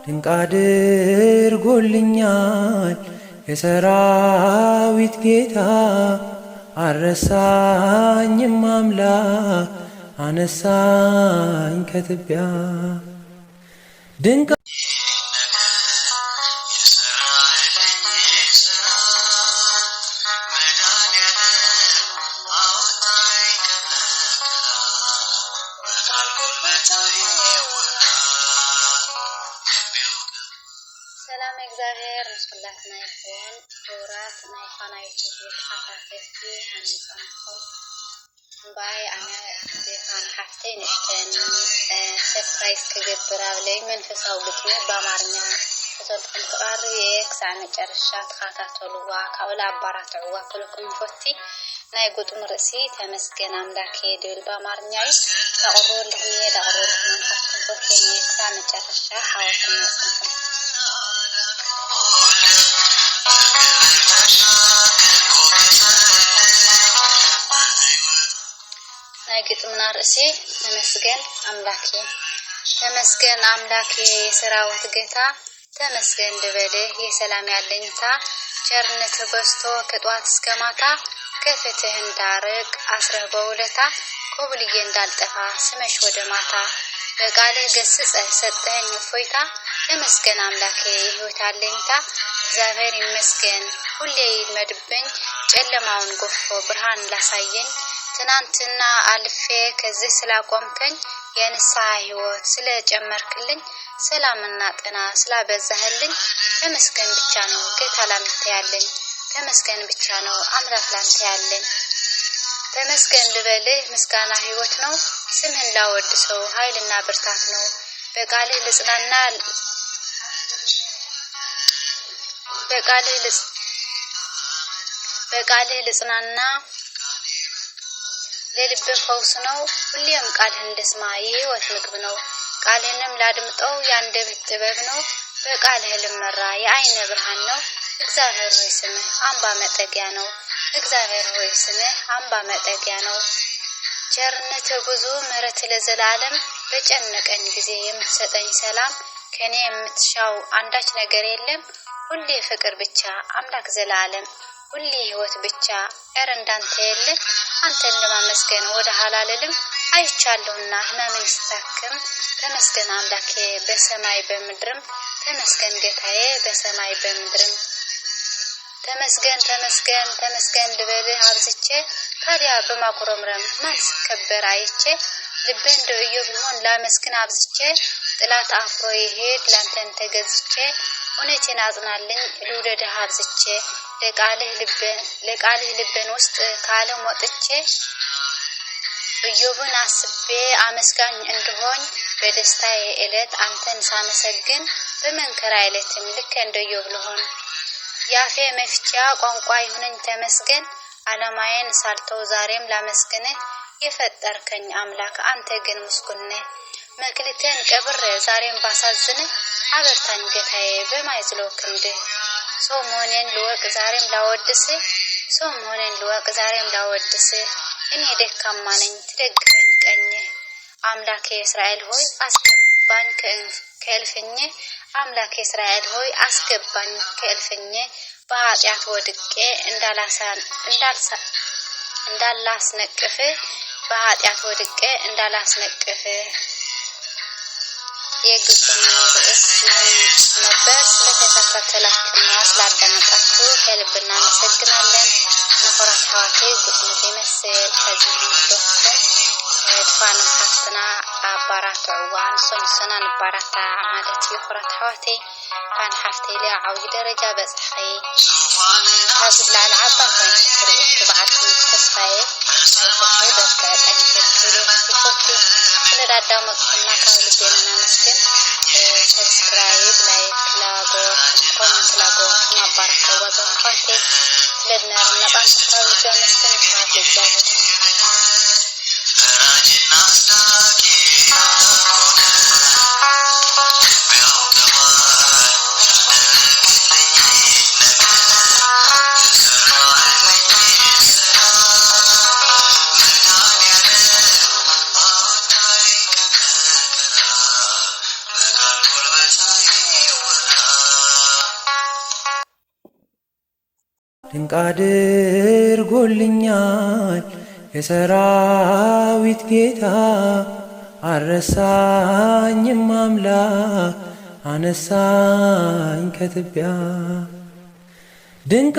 ድንቅ አድርጎልኛል የሰራዊት ጌታ አልረሳኝም አምላክ አነሳኝ ከትቢያ ድንቅ ሰላም እግዚኣብሔር ምስ ኩላትና ይኹን። ክቡራት ናይ ፋና ዩቱብ ተኸታተልቲ ሃኒፀምኩም እምበኣይ ኣነ ብፋና ሓፍተይ ንእሽተን surprise ክገብር ኣብለይ መንፈሳዊ ግጥሚ ብኣማርኛ ሒዘልኩም ክቐርብ እየ። ክሳዕ መጨረሻ ተኸታተልዋ ካብኡ ኣባራትዕዋ ክብለኩም ይፈቲ። ናይ ግጥሙ ርእሲ ተመስገን ኣምላኬ ድብል ብኣማርኛ እዩ። ዳቕርበልኩም እየ ዳቕርበልኩም ኣንሓፍትኩም ፈትየን እየ። ክሳዕ መጨረሻ ሓወትና ፅንሑ። ናይ ግጥምና ርእሲ ተመስገን ኣምላኬ። ተመስገን ኣምላኬ የሰራዊት ጌታ ተመስገን ልበልህ የሰላም ያለኝታ ቸርነትህ በዝቶ ከጠዋት እስከ ማታ ከፍትህ እንዳርቅ አስረህ በውለታ ኮብልዬ እንዳልጠፋ ስመሽ ወደ ማታ በቃልህ ገስጸህ ሰጠኸኝ እፎይታ ተመስገን አምላኬ የህይወት አለኝታ እግዚአብሔር ይመስገን ሁሌ ይልመድብኝ ጨለማውን ጎፎ ብርሃን ላሳየኝ ትናንትና አልፌ ከዚህ ስላቆምከኝ የንስሐ ህይወት ስለጨመርክልኝ ሰላምና ጤና ስላበዛህልኝ ተመስገን ብቻ ነው ጌታ ላንተ ያለኝ። ተመስገን ብቻ ነው አምላክ ላንተ ያለኝ። ተመስገን ልበልህ ምስጋና ህይወት ነው። ስምህን ላወድሰው ኃይልና ብርታት ነው። በቃልህ ልጽናና በቃልህ ልጽናና ለልብ ፈውስ ነው። ሁሌም ቃልህን ልስማ የህይወት ምግብ ነው። ቃልህንም ላድምጠው የአንደበት ጥበብ ነው። በቃልህ ልመራ የአይነ ብርሃን ነው። እግዚአብሔር ሆይ ስምህ አምባ መጠጊያ ነው። እግዚአብሔር ሆይ ስምህ አምባ መጠጊያ ነው። ቸርነትህ ብዙ ምሕረትህ ለዘላለም በጨነቀኝ ጊዜ የምትሰጠኝ ሰላም ከኔ የምትሻው አንዳች ነገር የለም። ሁሌ ፍቅር ብቻ አምላክ ዘላለም ሁሌ ህይወት ብቻ እረ እንዳንተ የለም። አንተን ለማመስገን ወደ ኋላ አልልም። አይቻለሁና ህመምን ስታክም ተመስገን አምላኬ በሰማይ በምድርም ተመስገን ጌታዬ በሰማይ በምድርም ተመስገን ተመስገን ተመስገን ልበልህ አብዝቼ ታዲያ በማጉረምረም ማን ስከበር አይቼ ልቤ እንደ ኢዮብ ቢሆን ላመስግን አብዝቼ ጥላት አፍሮ ይሄድ ላንተን ተገዝቼ እውነቴን አጽናልኝ ልውደድህ አብዝቼ ለቃልህ ልቤን ውስጥ ከዓለም ወጥቼ ኢዮብን አስቤ አመስጋኝ እንድሆን በደስታዬ ዕለት አንተን ሳመሰግን በመከራ ዕለትም ልክ እንደ ኢዮብ ልሆን። የአፌ መፍቻ ቋንቋ ይሁነኝ ተመስገን ዓላማዬን ሳልተው ዛሬም ላመስግንህ የፈጠርከኝ አምላክ አንተ ግን ምስጉን ነህ። መክሊቴን ቀብሬ ዛሬም ባሳዝንህ አበርታኝ ጌታዬ በማይዝለው ክንድህ። ሰው መሆኔን ልወቅ ዛሬም ላወድስህ ሰው መሆኔን ልወቅ ዛሬም ላወድስህ እኔ ደካማ ነኝ ትደግፈኝ ቀኝህ። አምላኬ እስራኤል ሆይ አስገባኝ ከእልፍኝህ አምላኬ እስራኤል ሆይ አስገባኝ ከእልፍኝህ በኃጢአት ወድቄ እንዳላስነቅፍህ በኃጢአት ወድቄ እንዳላስነቅፍህ። የግጥሙ ርዕስ ይህን ነበር። ስለተከታተላችሁና ስላዳመጣችሁ ከልብ እናመሰግናለን። ንኹራት ኣሕዋተይ ግጥሙ ይመስል ሕዚ ንክደኩም ድፋን ሓፍትና ኣባራትዕዋ ንሶ ንስና ንባራታዕ ማለት እዩ። ኩራት ኣሕዋተይ ፋን ሓፍተይ ለ ዓብዪ ደረጃ በፅሕኺ ካብዚ ብላዕሊ ዓባይ ኮይንኪ ክርእየኪ በዓል ትምህርቲ ተስፋዬ ኣይዞኺ በርትዒ ጠንክሪ ክብለኪ ይፈቱ። ስለዳዳመፅኩና ካብ ልቤና ናመስግን። subscribe፣ like ላገበርኩም comment ላገበርኩም ኣባራትዕዋ ዞም ኣሕዋተይ ስለዝነበረና ቃንታ ካብ ልቢ ኣመስግን። ስብሓት ለእግዚአብሔር። ድንቅ አድርጎልኛል የሰራዊት ጌታ። አረሳኝም አምላክ አነሳኝ ከትቢያ ድንቅ